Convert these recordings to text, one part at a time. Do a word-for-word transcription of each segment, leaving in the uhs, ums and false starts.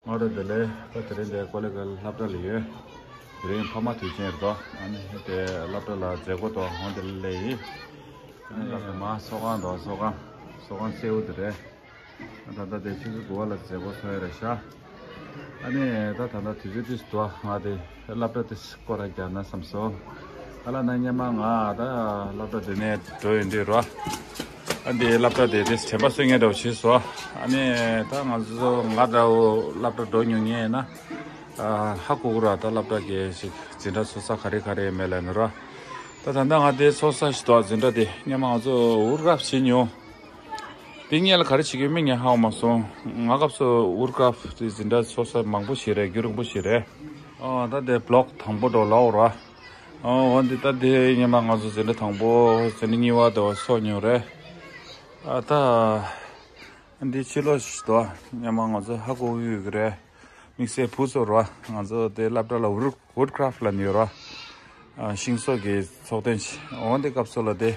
ཨོ་རེད། དེ་ལས་ད་དེ་རིང་འདི་ཀོ་ལེ་གལ་སློབ་གྲྭ་ལ་ཡོད། དེ་རིང་ཕ་མ་དུས་ཆེན་རེད་དོ། ཨ་ནི་དེ་སློབ་གྲྭ་ལ་མཛད་སྒོ་དོ་འོང་དེ་ལས་ཡིན། ཨ་ནི་ལ་མ་ཚོགས་ཁང་དོ་ཚོགས་ཁང་ཚོགས་ཁང་གསལ་བོ་དེ་རེད། ད་ལྟ་དེ་ཆུ་ཚོད་དགུ་པ་ལ་མཛད་སྒོ་ཚོགས་ཡ་རེད་ཤག་ཨ་ནི་ད་ད་ལྟ་དུས་ཚོད་ཏིས་དོ་ང་དེ་སློབ་གྲྭ་དེ་སྐོར་ར་རྒྱག་ན་བསམ་སོང་། ཨ་ལ་ན་སྔོན་མ་ང་ད་སློབ་གྲྭ་དེ་ནས་འགྲོ་ཡོང་དུས་རོ། ཨ་འདི་སློབ་གྲྭ་དེ་དེ་དྲན་པ་གསོས་མཁན་འདྲ་བོ་བྱས་སོ། ཨ་ནི་ད་ང་ཚོ་ང་འདྲ་བོ་སློབ་གྲྭ་འགྲོ་མྱོང་མཁན་ཡིན་ན་ཨ་ཧ་གོ་གི་ར། ད་སློབ་གྲྭ་གི་ཞིག་འཛིན་གྲྭ་ཚོགས་ས་ག་རེ་ག་རེ་མེད་ལ་ནི་རོ། ད་ད་ལྟ་ང་དེ་ཚོགས་ས་ཞིག་འདུག་འཛིན་གྲྭ་དེ་སྔོན་མ་ང་ཚོ་ཝུཌ་ཀྲ་ཕཊ་བྱེད་མྱོང་། དེ་སྔོན་ལ་ག་རེ་བྱེད་ཀྱི་མིན་ངས་ཧ་གོ་མ་སོང་། ང་སྐབས་སུ་ཝུཌ་ཀྲ་ཕཊ་དེ་འཛིན་གྲྭ་ཚོགས་ས་མང་པོ་ཞིག་རེད། རྒྱུན་རིང་པོ་ཞིག་རེད། ཨ་ད་དེ་བྷི་ལོག་དང་པོ་འགྲོ་ལའོ་ར། ཨོ་འོན་ཏེ་ད་དེ་སྔོན་མ་ང་ཚོ་འཛིན་གྲྭ་དང་པོ་འཛིན་གྲྭ་གཉིས་པ་དེ་བ་ཚོགས་མྱོང་རེད། ཨ་ད་འདི་ཕྱི་ལོགས་ཤིག་དོ་སྔོན་མ་ང་ཚོ་ཧ་གོ་ཡོད་ཀྱི་རེད། དམིགས་བསལ་བུ་ཚོ་རོ། ང་ཚོ་དེ་སློབ་གྲྭ་ལ་ཝུཌ་ཝུཌ་ཀྲ་ཕཊ་ལ་ནི་རོ། ཨ་ཤིང་བཟོ་གི་ཚོགས་ཐེངས་ཤིག་འོན་ཏེ་སྐབས་སུ་ལ་དེ་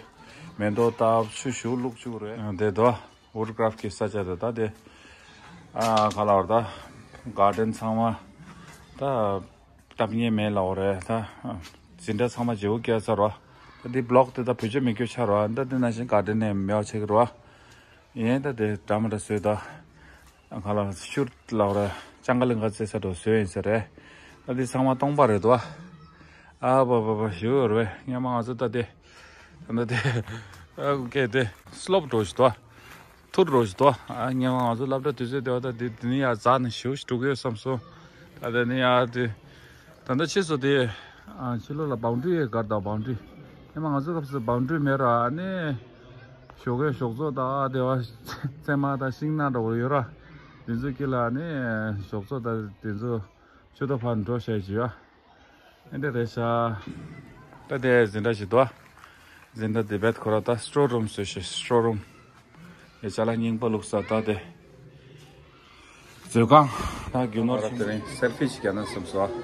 མེ་ཏོག་བཏབ་ཆུ་ཞུ་བླུག་བཅུག་རེད། དེ་དོ་ཝུཌ་ཀྲ་ཕཊ་གི་ས་ཆ་དེ་ད་དེ་ཨ་ག་ལ་བར་ད་གར་ཌེན་ཚང་མ་ད། སྟབས་ཉེས་མེད་ལབ་རེད་ད། འཛིན་གྲྭ་ཚང་མ་བརྗེ་པོ་བཀལ་ཚར་རོ། ད་འདི་བྷི་ལོག་དེ་ད་བེད་སྤྱོད་མི་སྤྱོད་ཆགས་རོ། ད་འདི་ནང་བཞིན་གར་ཌེན་ནས་མེད་པ་ཆགས་ཀྱི་རོ། ཡིན་ད་དེ་འདྲ་མི་འདྲ་བཟོས་ད། ག་ལ་ཤུར་ལབ་རེད། ལྕང་ག་ལིང་ག་རྩེ་ས་འགྲོ་བཟོས་ཡིན་ཟེར་རེད། ད་འདི་ཚང་མ་སྟོང་པ་རེད་དོ། ཨ་བ་བ་བ་ཞུ་རེད། སྔོན་མ་ང་ཚོ་ད་དེ། ད་ད་དེ། ཨ་ཀེ་དེ་སློབ་འགྲོ་ཞིག་དོ། ཐུར་རོ་ཞིག་དོ། ཨ་སྔོན་མ་ང་ཚོ་སློབ་གྲྭ་དུས་ཚོད་དེ་བ་ད་དེ་དེ་ནི་ཡར་འཛེགས་ནས་ཞེ་པོ་ཞིག་འགྲོ་གི་ཡོད་བསམ་སོང་། ད་དེ་ནི་ཡར་དེ། ད་ལྟ་ཕྱིས་སུ་དེ། ཨ་ཕྱི་ལོགས་ལ་བའུན་ཌི་རི་གར་དང་བའུན་ཌི་རི། སྔོན་མ་ང་ཚོ་སྐབས་སུ་བའུན་ཌི་རི་མེད་ར་ཨ་ནི། ཞོགས་ཀའི་ཞོགས་ཚོགས་དང་ཨ་དེ་བ། ཚེར་མ་དང་ཤིང་ནགས་འདྲ་བོ་ཡོད་ར། དེ་ཚོ་དཀྱིལ་ལ་ཨ་ནི། ཞོགས་ཚོགས་དང་དེ་ཚོ། ཆུ་ཐོག་ཕར་འགྲོ་བྱས་ཀྱི་ཡོད། ཨེ་འདྲ་རེད་ཤག་ད་དེ་འཛིན་གྲྭ་ཞིག་འདུག་འཛིན་གྲྭ་དེ་བེད་ཁོ་ར་ད་སི་ཊོར་རུམ་བཟོས་ཤག་སི་ཊོར་རུམ། དེ་ཅ་ལག་རྙིང་པ་བླུགས་ས་ད་དེ། མཛོད་ཁང་། ད་རྒྱུ་ནོར་ཆེན་པོ། དེ་རིང་སེལ་ཕི་ཞིག་རྒྱག་ན་བསམ་སོང་།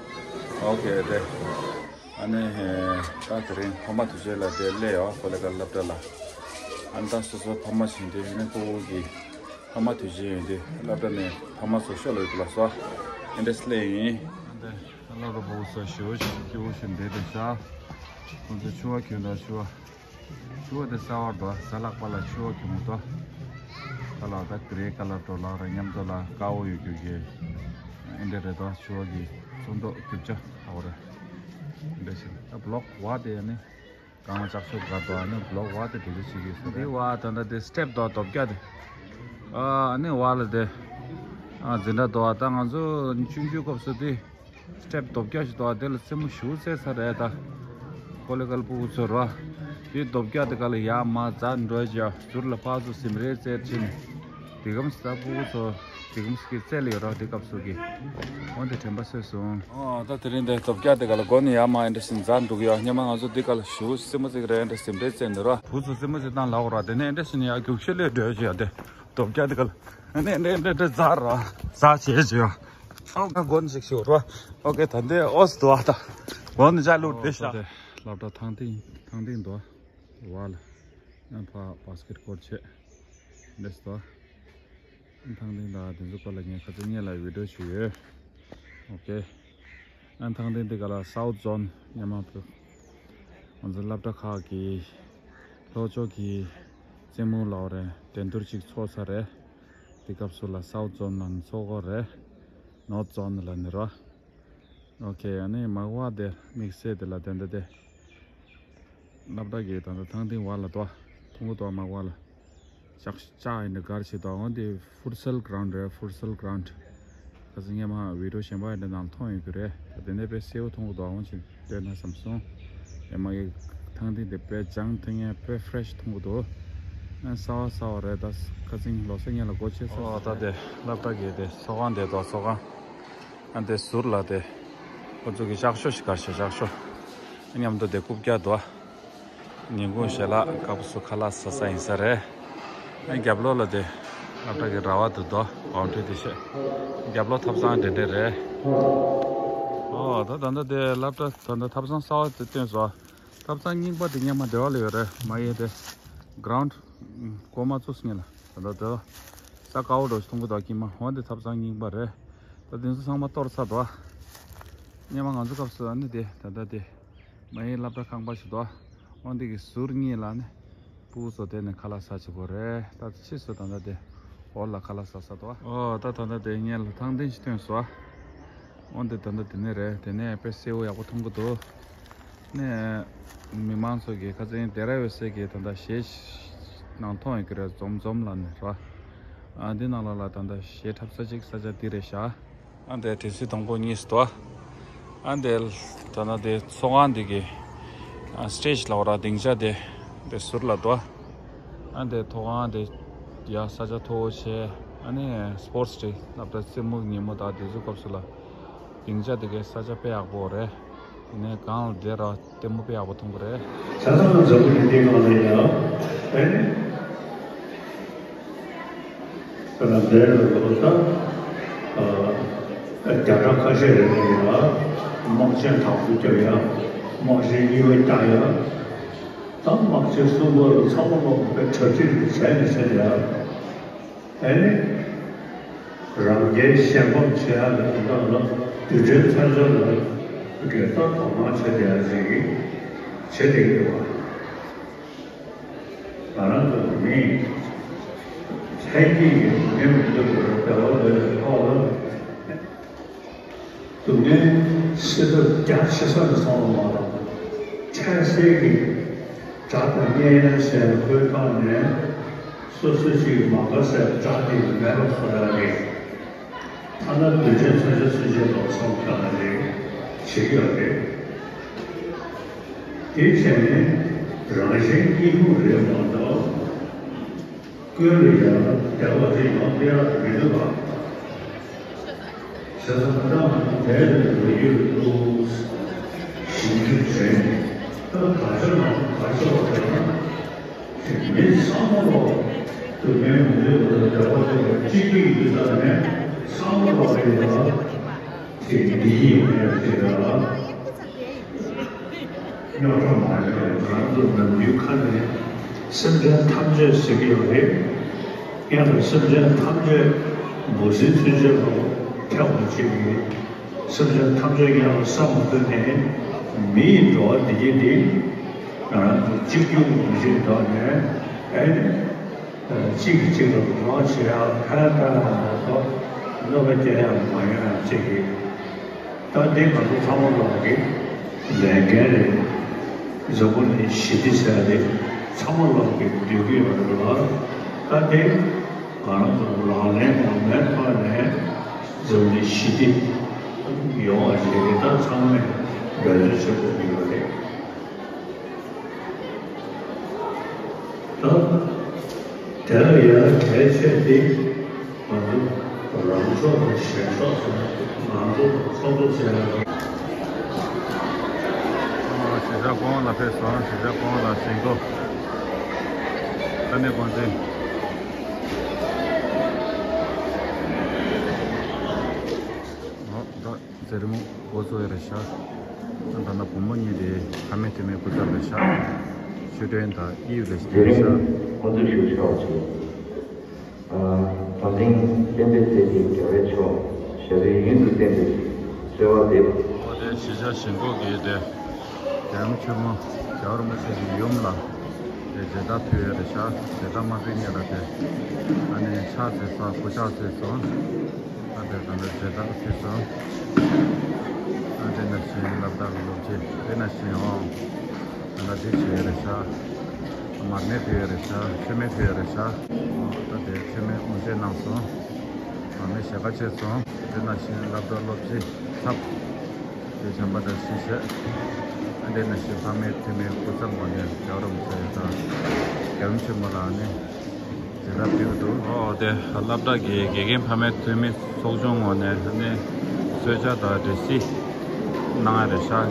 ཨོ་ཁེ་དེ། ཨ་ནི། ད་དེ་རིང་ཕ་མ་དུས་ཆེན་ལ་དེ་སླེབས་ཡོད་ཀོ་ལེ་གལ་སློབ་གྲྭ་ལ། ཨ་ནི་ད་སོ་སོ་ཕ་མ་བྱིན་དེ་ཡིན་ན་ཕྲུ་གུ་གི་ཕ་མ་དུས་ཆེན་ཡིན་དུས་སློབ་གྲྭ་ནས་ཕ་མ་ཚོ་ཤོག་ལོས་འདུག་ལ་སོ། ཨེ་འདྲས་སླེབས་ཡིན། ཨ་འདྲས་སློབ་གྲྭ་ཕྲུ་གུ་ཚོ་ཞེ་པོ་ཞིག་སྐྱིད་པོ་ཞིག་འདུག་དེ་ཤག་ཁོང་ཚོ་ཕྱུ་པ་གྱོན་དང་ཕྱུ་པ། ཕྱུ་པ་དེ་གསར་པ་འདུག་གཟའ་ལྷག་པ་ལ་ཕྱུ་པ་གྱོན་མི་འདུག་ད་ལ་ད་གྷི་རེ་ཀ་ལར་འགྲོ་ལ་ར་མཉམ་དུ་ལ་དཀར་པོ་ཡོད་རྒྱུ་གི། ཨེ་འདྲས་རེད་དོ། ཕྱུ་པ་གི་ཚོན་མདོག་རྒྱུ་ཆ་ཧ་གོ་རེད། ཨེ་འདྲས་ཞིག་ད་བྷི་ལོག་བ་དེ་ནི། གང་ལ་ལྕགས་ཤོག་ག་དོ་ཨ་ནི་བྷི་ལོག་བ་དེ་དེ་ཚོ་བྱེད་ཀྱི་ཟེར། འདི་བ་ད་ལྟ་དེ་སི་ཊེབ་དོ་རྡོ་བཀྱག་དེ། ཨ་ནི་བ་ལ་དེ། ཨ་འཛིན་གྲྭ་དོ་ད་ང་ཚོ་ཆུང་ཆུང་སྐབས་སུ་དེ། སི་ཊེབ་རྡོ་བཀྱག་ཞིག་དོ་དེ་ལ་རྩེད་མོ་ཞེ་པོ་རྩེ་ས་རེད་ད། ཀོ་ལེ་གལ་ཕྲུ་གུ་ཚོ་རོ། དེ་རྡོ་བཀྱག་དེ་ག་ལ་ཡར་མར་འཛེགས་འགྲོ་བྱས་ཟུར་ལ་ཕར་ཚུར་ཟིམ་རས་རྩེད་བྱས་ནས། དེ་གམ་ས་ཕྲུ་གུ་ཚོ། དེ་གམ་ས་གི་རྩེད་ལ་ཡོད་ར་དེ་སྐབས་སུ་གི། འོན་ཏེ་དྲན་པ་གསོས་སོང་། ཨོ་ད་དེ་རིང་དེ་རྡོ་བཀྱག་དེ་ག་ལ་སྒོ་ནས་ཡར་མར་ཨེ་འདྲ་ཞིག་འཛེགས་འགྲོ་གི་ཡོད། སྔོན་མ་ང་ཚོ་འདི་ག་ལ་ཞེ་པོ་རྩེད་མོ་རྩེ་གི་རེད། ཨེ་འདྲ་ཟིམ་རས་རྩེད་འདི་ར། བུ་ཚོ་རྩེད་མོ་རྩེ་སྟངས་ལབ་དགོས་ར། དེ་ནས་ཨེ་འདྲ་ཞིག་ནས་ཡར་རྒྱུག་ཤར་ལས་འགྲོ་བྱས་ཡ་དེ་རྡོ་བཀྱག་དེ་ག་ལ། ཨེ་འདྲ་ཨེ་འདྲ་འདྲ་འཛེགས་ར། འཛེགས་བྱས་བྱས་ཡ། ཨོ་ཁ་སྒོ་ནས་ཞིག་ཞུ་ར། ཨོ་ཁེ་ད་འདི་ཨོ་སི་དུ་བ་ད། སྒོ་ནས་ཇ་ལུག་བསྡད་ཤག་ཨོ་ད་དེ་སློབ་གྲྭ་ཐང་སྟེང་ཐང་སྟེང་དུ་བ་ལ། ཡང་ཕ་བྷ་སི་ཀེ་ཊི་ཀོར་ཊི་བྱས། འདི་སོ། ཨན་ཐང་ཏིང་དང་དེ་ཚོ་སྐོར་ལ་ངས་ཁ་ཚིག་སྔོན་ལ་བི་ཌི་ཡོ་བྱས་ཡོད། ཨོ་ཀེ། ཨན་ཐང་ཏིང་དེ་ག་ལ་སའུ་ཐི་ཛོན་ཡ་མ་བོད། ང་ཚོ་སློབ་གྲྭ་ཁག་གི་ལྷོ་ཕྱོགས་ཀྱི་རྩེད་མོ་ལབ་རེད། འགྲན་བསྡུར་ཅིག་ཚོགས་ས་རེད། དེ་སྐབས་སུ་ལ་སའུ་ཐི་ཛོན་ནང་ཚོགས་ཀྱི་རེད། ནོར་ཐི་ཛོན་ལ་ནི་རོ། ཨོ་ཁེ། ཨ་ནི་མག་པ་དེ་དམིགས་བསལ་དེ་ལ་དེ་འདྲ་དེ། སློབ་གྲྭ་གི་ད་ལྟ་ཐང་སྟེང་བར་ལ་དོ། ཐུང་གུ་དོ་མག་པ་ལ། ལྕགས་ལྕགས་ཡིན་འདྲ་གར་ཞིག་དོ། འོན་ཏེ་ཕུཊ་སལ་གྷ་རའུན་ཌི་རེད། ཕུཊ་སལ་གྷ་རའུན་ཌི། ཁ་སང་སྔོན་མ་བི་ཌི་ཡོ་གཞན་པ་ཡིན་འདྲ་ནང་མཐོང་ཡོད་ཀྱི་རེད། ད་དེ་ནས་དཔེ་གསལ་པོ་མཐོང་གི་འདུག་འོན་ཅིག་སྟོན་ན་བསམ་སོང་། ཡ་མ་གི་ཐང་སྟེང་དེ་དཔེ་ལྗང་ཐིང་ངེ་དཔེ་ཕེ་རེ་ཤི་མཐོང་གི་འདུག་ཨ་སོ་སོ་རེད། ད་ཁ་སང་ལོ་གསར་སྔོན་ལ་སྒོ་ཕྱེ་ས། ཨོ་ད་དེ་སློབ་གྲྭ་གི་དེ་ཚོགས་ཁང་དེ་དོ་ཚོགས་ཁང་། ཨ་དེ་ཟུར་ལ་དེ་ཁོ་ཚོ་གི་ལྕགས་ཤོག་ཞིག་གར་ཞིག་ལྕགས་ཤོག་མཉམ་དུ་དེ་རྐུབ་བཀྱག་འདུག་ཉིན་གུང་ཞལ་ལག་སྐབས་སུ་ཁ་ལག་ཟ་ས་ཡིན་ས་རེད། ཨ་རྒྱབ་ལོགས་ལ་དེ་སློབ་གྲྭ་གི་ར་བ་དེ་འདུག་བའུན་ཌི་རི་དེ་བྱས། རྒྱབ་ལོགས་ཐབ་ཚང་དེ་འདྲས་རེད། ཨོ་ད་ད་ལྟ་དེ་སློབ་གྲྭ་ད་ལྟ་ཐབ་ཚང་གསར་པ་དེ་བཏོན་སོང་། ཐབ་ཚང་རྙིང་པ་དེ་སྔོན་མ་དེ་བ་ལ་ཡོད་རེད། མ་གི་དེ་གྷ་རའུན་ཌི་སྐོར་མ་བཙུགས་སྔོན་ལ། ད་ལྟ་དེ་ས་དཀར་པོ་འདྲ་ཞིག་མཐོང་གི་འདུག་ཀྱི་མ་འོན་ཏེ་ཐབ་ཚང་རྙིང་པ་རེད། ད་དེ་ཚོ་ཚང་མ་གཏོར་ཚར་འདུག་ཨ། སྔོན་མ་ང་ཚོ་སྐབས་སུ་ཨ་ནི་དེ་ད་ལྟ་དེ་མ་ཡིན་སློབ་གྲྭ་ཁང་པ་ཞིག་འདུག་ཨ། འོ་འདི་གི་ཟུར་གཉིས་ལ་ནི་ཕྲུ་གུ་ཚོ་དེ་ནས་ཁ་ལག་ཟ་བྱེད་དགོས་རེད། ད་ཕྱིས་སུ་ད་ལྟ་དེ་འོག་ལ་ཁ་ལག་ཟ་ས་འདུག་ཨ། ཨོ་ད་ད་ལྟ་དེ་སྔོན་ལ་ཐང་ཐིང་ཞིག་ཐོན་སོང་ཨ། འོ་འདི་ད་ལྟ་དེ་ནས་རེད། དེ་ནས་དཔེ་སེར་པོ་ཡག་པོ་མཐོང་གི་འདུག་ནས་མི་མང་ཚོ་གི་ཁ་སང་སྡེ་ར་འོད་ཟེར་གྱི་ད་ལྟ་གཞས་ནང་མཐོང་ཡོད་ཀྱི་རེད། འཛོམས་འཛོམས་ལ་ནི་ར། ཨ་འདི་ནང་ལོགས་ལ་ད་ལྟ་གཞས་འཁྲབ་ས་ཅིག་ས་ཆ་འདི་རེད་ཤག་ཨ་འདི་དེ་སི་དང་པོ་གཉིས་སུ་འདུག་ཨ་འདི་ད་ལྟ་དེ་ཚོགས་ཁང་འདི་གི་ཨ་སི་ཊེ་ཇི་ལ་འོ་ར་སྡིངས་ཆ་དེ་དེ་ཟུར་ལ་འདུག་ཨ་འདི་ཚོགས་ཁང་དེ་ཡ་ས་ཆ་མཐོ་བོ་བྱས། ཨ་ནི་སི་པོར་ཊི་ཌེ་སློབ་གྲྭ་རྩེད་མོ་ཉིན་མོ་དང་དེ་ཚོའི་སྐབས་སུ་ལ། སྡིངས་ཆ་དེ་གའི་ས་ཆ་དཔེ་ཡག་པོ་རེད། དེ་ནས་སྒང་ལ་བསྡད་ར་ལྟད་མོ་དཔེ་ཡག་པོ་མཐོང་གི་རེད། ཆ་ཚང་འཛམ་བུ་གླིང་འདིའི་ནང་ལ་ཡང་ཨེ་ནི་ད་ལྟ་འདིར་ལོ་ད་ཨ་རྒྱ་གྲམ་ཁ་ཤས་རེད། ཡང་དམག་ཆེན་དང་པོ་རྒྱབ་ཡ། དམག་ཆེན་གཉིས་པ་རྒྱག་ཡ། ད་དམག་ཆེན་གསུམ་པ་ལ་ཚང་མ་ལོག་པའི་གྲ་སྒྲིག་བྱས་ནས་བྱས་ཡ། ཨ་ནི། རང་རྒྱལ་གཞན་ཕམ་བྱེད་ཡག་གི་དོན་དག་ལ་རྡུལ་ཕྲན་མཚོན་ཆ་ལ་འགལ་ཟླ་དོ་སྣང་བྱེད་བསྡད་ཡག་ཅིག་བྱེད་བསྡད་ཀྱི་འདུག་བ། ང་རང་ཚོ་མི་ལྷན་སྐྱེས་ཀྱི་སྡུག་བསྔལ་མི་འདོད་པའི་བདེ་བ་འདོད་པའི་ཐོག་ལ། སྡུག་བསྔལ་སེལ་ཐབས་རྒྱ་ཆེ་ས་ནས་སོང་བ་མ་གཏོགས། འཕྲལ་སེལ་གྱི་དགྲ་དང་གཉེན་ཟེར་ཁོའི་ཐོག་ནས་སོ་སོ་ཞིག་མ་དགའ་སའི་དགྲ་དེ་མེད་པ་བཟོ་ཡག་རེད། ཐ་ན་རྡུལ་ཕྲན་མཚོན་ཆ་ཚུན་ཆད་ཐོག་སོང་ཙང་རེད་བྱེད་ཀྱི་ཡོད་རེད། དེ་བྱས་ནས་རང་གཞན་གཉིས་ཀ་རེད་མ་གཏོགས། ཀུན་ལ་ཡང་བདེ་བ་དེ་ཡོང་ཡག་མི་འདུག་ག་ཞེས་སོགས་ད་དེ་ལ་ལོ་རྒྱུས་ལ་ཞིབ་འཇུག་བྱས་ནས། ད་ག་ཚོད་ནང་ག་ཚོད་བ་དེ་ན་མི་ཚང་མ་ལོ་སྡུག་བསྔལ་མི་འདོད་པ་དང་བདེ་བ་འདོད་པ་གཅིག་གིས་ཡུལ་ས་ནས་ཚང་མ་ལོ་རེ་ལ་དེ་འདི་ཡིན་ཡང་དེ་ལ། རྙོག་དྲ་མ་ཡོང་བའི་ང་རང་ཚོ་ནམ་རྒྱུན་ཁ་ནས་སེམས་ཅན་ཐམས་ཅད་ཟེར་གྱི་ཡོད་རེད། ཡང་ན་སེམས་ཅན་ཐམས་ཅད་འབུ་སྲིན་ཚུན་ཆད་ལ་ཐེ་བ་བྱེད་ཀྱི། སེམས་ཅན་ཐམས་ཅད་ཡང་ལ་བསམ་བློ་བཏོན་ནས་མི་ཡི་འགྲོ་བ་འདི་གྱད་འདི་ང་རང་ཚོ་གཅིག་གྱུར་གྱི་འདུ་ཤེས་ཐོག་ནས་ཨེ་ནི། གཅིག་གིས་གཅིག་ལ་དོ་སྣང་བྱེད་ཡག་ཕན་ཐོགས་ཡག་མ་གཏོགས་གནོད་པ་སྐྱེལ་ཡག་མ་ཡོང་ཡག་ཅིག་གིས། ད་འདི་ང་ཚོ་ཚང་མ་ལོག་གི་ལས་འགན་རེད། འཛམ་བུ་གླིང་ཞི་བདེ་ཟེར་ཡག་དེ་ཚང་མ་ལོག་གི་འདོད་ཀྱི་ཡོད་རེད་བ། ད་འདི་ང་རང་ཚོ་ལག་ལེན་ངོ་མའི་ཐོག་ནས་འཛམ་བུ་གླིང་ཞི་བདེ་ཡོང་བ་ཞིག་གི་ད་ཚང་མས་འབད་བརྩོན་བྱེད་དགོས་ཀྱི་ཡོད་རེད། ད་དེ་ལ་ཡང་གལ་ཆེ་དེ་ང་ཚོ་རང་ཕྱོགས་དང་གཞན་ཕྱོགས་སུ་ང་ཚོ་ཚོགས་གཙོ་ཟེར་ཡག་གཞིས་ཆགས་ཀོང་བོ་ལ་ཕེབས་སོང་། གཞིས་ཆགས་ཀོང་བོ་ལ་ཞིང་འགོ་ས་གནས་འགོ་འཛིན། འོ་ད། མཛད་རིམ་འགོ་ཚུགས་ཡ་རེད་ཤག་ད་ལྟ་བུ་མོ་གཉིས་དེ་ཕ་མེས་ཐུ་མིའི་སྐུ་ཚབ་རེད་ཤག་ཆོས་སྒྲོན་དང་དབྱིབས་ལ་ཞིག་རེད་ཤག་མུ་མཐུད་ཞུ་ཆོག་ཅིག་ཨ། བག་ལེན་བསྟན་པའི་རྩེ་གཅིག་རྒྱལ་བའི་མཆོག་ཞབས་པད་ཡུན་དུ་བརྟན་པའི་གསོལ་བ་འདེབས། འོ་དེ་གཞིས་ཆགས་ཞིང་འགོ་གི་དེ་རྒྱལ་བ་ཆེན་མོ་རྒྱལ་བ་རིན་པོ་ཆེ་གི་ཡུམ་ལ་དེ་མཇལ་དར་ཕུལ་ཡ་རེད་ཤག་མཇལ་དར་མ་ཕུལ་སྔོན་ལ་དེ་ཨ་ནི་ཕྱག་འཚལ་སོང་། སྐུ་ཕྱག་འཚལ་སོང་། ཨ་དེ་ད་ལྟ་མཇལ་དར་ཕུལ་སོང་། ཨ་དེ་ནང་བཞིན་སློབ་གྲྭ་སློབ་སྤྱི་དེ་ནང་བཞིན་འོང་། ད་ལྟ་འདི་བྱས་རེད་ཤག་མར་མེ་ཕུལ་ཡ་རེད་ཤག་མཆོད་མེ་ཕུལ་ཡ་རེད་ཤག་ཨ་དེ་མཆོད་མེ་དབུ་འབྱེད་གནང་སོང་། མར་མེ་ཞལ་ཁ་ཕྱེ་སོང་། དེ་ནང་བཞིན་སློབ་གྲྭ་སློབ་སྤྱི་ཚབ་དེ་བྱམས་པ་དང་ཞི་བྱེད། ཨ་དེ་ནང་བཞིན་ཕ་མེས་ཐུ་མིའི་སྐུ་ཚབ་ངོས་ནས་རྒྱལ་བ་རིན་པོ་ཆེ་དང་རྒྱལ་བ་ཆེན་པོ་ལ་ནི། དེ་ལྟར་བསྡུས་འདུག་ཨོ་དེ་སློབ་གྲྭ་གི་དགེ་རྒན་ཕ་མེས་ཐུ་མི་ཚོགས་ཆུང་ངོས་ནས་ནི་གསོལ་ཇ་དང་འབྲས་སིལ་གནང་ཡ་རེད་ཤག་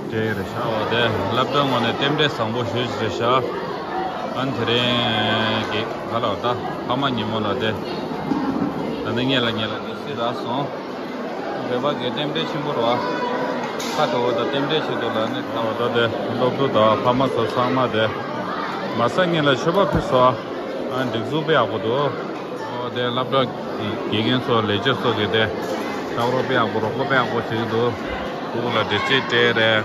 སྤྲད་ཡ་རེད་ཤག་ཨོ་དེ་སློབ་གྲྭ་ངོས་ནས་རྟེན་འབྲེལ་བཟང་པོ་ཞེ་པོ་ཅིག་རེད་ཤག་ཨ་ནི་དེ་རིང་གི་ག་ལ་བ་ད་ཕ་མ་ཉིན་མོ་ལ་དེ་ད་ནི་ངེད་ལ་ངེད་ལ་འབྲས་སིལ་རག་སོང་། བོད་པ་གི་རྟེན་འབྲེལ་ཆེན་པོ་རེད་བ། ཁ་དྲོ་བོ་དང་རྟེན་འབྲེལ་ཆེད་དུ་ལ་ནི་ད་བར་དུ་དེ་སློབ་ཕྲུག་དང་ཕ་མ་ཚོ་ཚང་མ་དེ་མ་ཟ་ངེད་ལ་མཆོད་པ་ཕུལ་སོང་། ཨ་སྒྲིག་འཛུགས་དཔེ་ཡག་པོ་འདུག་ཨོ་ དེ་སློབ་གྲྭ་དགེ་རྒན་ཚོ་ལས་བྱེད་ཚོ་གིས་དེ་ལྟ་རོགས་དཔེ་ཡག་པོ་རོགས་པ་དཔེ་ཡག་པོ་བྱེད་ཀྱི་འདུག་ཕྲུ་གུ་ལ་འབྲི་ཚིག་སྤྲད་རེད།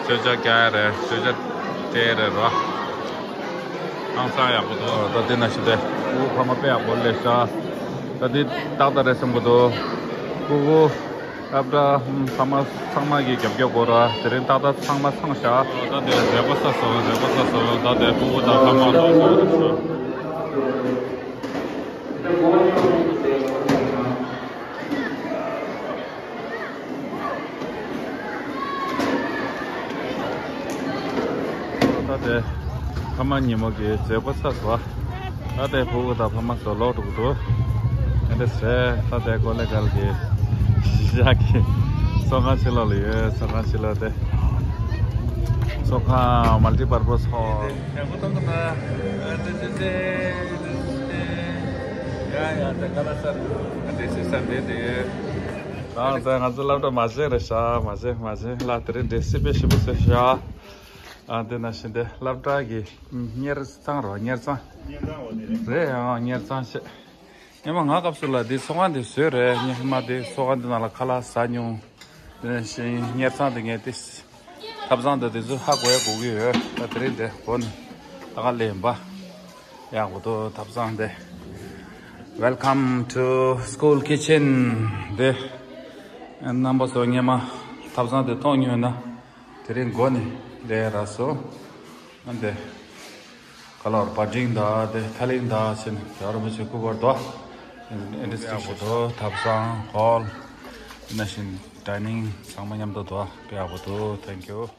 ཤོག་བྱང་བཀལ་རེད། ཤོག་བྱང་སྤྲད་རེད་རོ། ཧང་སང་ཡག་པོ་འདུག་ད་དེ་ན་ཞིག་དེ་ཕྲུ་གུ་ཕ་མ་དཔེ་ཡག་པོ་སླེབས་ཤག་ད་དེ་ཏག་ཏག་རེད་བསམ་གྱི་འདུག་ཕྲུ་གུ་སློབ་གྲྭ་ཕ་མ་ཚང་མ་གིས་རྒྱབ་སྐྱོར་དགོས་ར། དེ་རིང་ཏག་ཏག་ཚང་མ་ཚང་ཤག་ད་དེ་མཛད་སྒོ་ཚར་སོང་། མཛད་སྒོ་ཚར་སོང་། ད་དེ་ཕྲུ་གུ་དང་ཕ་མ་ལོག་སོང་། ད་དེ་ཕ་མ་ཉིན་མོ་གི་མཛད་སྒོ་ཚར་སོང་། ད་དེ་ཕྲུ་གུ་དང་ཕ་མ་ཚོ་ལོག་འགྲོ་གི་འདུག་ཨ་འདྲ་ཟེར། ད་དེ་ཀོ་ལེ་གལ་གྱི་གཞིས་ཆགས་ཀྱི་ཚོགས་ཁང་ཕྱི་ལོགས་ལ་ཡོད། ཚོགས་ཁང་ཕྱི་ལོགས་དེ་ཚོགས་ཁང་མལ་ཊི་པར་པོ་ཚོགས། ཡ་ཡ་དེ་ཁ་ལག་ཟ་དེ་སི་ས་དེ་དེ་ཡོད། ད་ང་ཚོ་སློབ་གྲྭ་མ་བྱེད་རེད་ཤག་མ་བྱེད་མ་བྱེད་ལ། དེ་རིང་འདྲེ་སི་དཔེ་ཞིབ་པོ་བཟོས་ཤག་ཨ་དེ་ནང་བཞིན་དེ་སློབ་གྲྭ་གི་གཉེར་ཚང་རོ། གཉེར་ཚང་རེད། ཨང་། གཉེར་ཚང་བྱས། སྔོན་མ་ང་སྐབས་སུ་ལ་འདི་ཚོགས་ཁང་འདི་བཟོས་རེད། སྔོན་མ་འདི་ཚོགས་ཁང་འདི་ནང་ལ་ཁ་ལག་ཟ་མྱོང་། དེ་ནང་བཞིན་གཉེར་ཚང་འདི་ངས་དེ་ཐབ་ཚང་འདི་དེ་ཚོ་ཧ་གོ་ཡ་གོ་གི་ཡོད། ད་དེ་རིང་འདི་གོ་ནས་ད་ག་ལེན་པ་ཡག་པོ་འདུག་ཐབ་ཚང་འདི། Welcome to school kitchen. འདི་རྣམ་པ་ཚོ་སྔོན་མ་ཐབ་ཚང་འདི་མཐོང་མྱོང་ན། དེ་རིང་མགོ་ནས་ལས་རག་སོང་། ཨ་འདི་ཁ་ལོར་བ་ཏྲིང་དང་དེ་ཐ་ལིང་དང་ཕྱིན་ཡོ་རོ་མི་ཆོས་སྐུ་བར་དོ། ཨིན་ཌི་སི་ཊི་ཡུཊ་དོ། ཐབ་ཚང་ཧོལ། དེ་ནང་བཞིན་ཌའི་ནིང་ཚང་མ་མཉམ་དུ་དོ། དཔེ་ཡག་པོ་འདུག Thank you.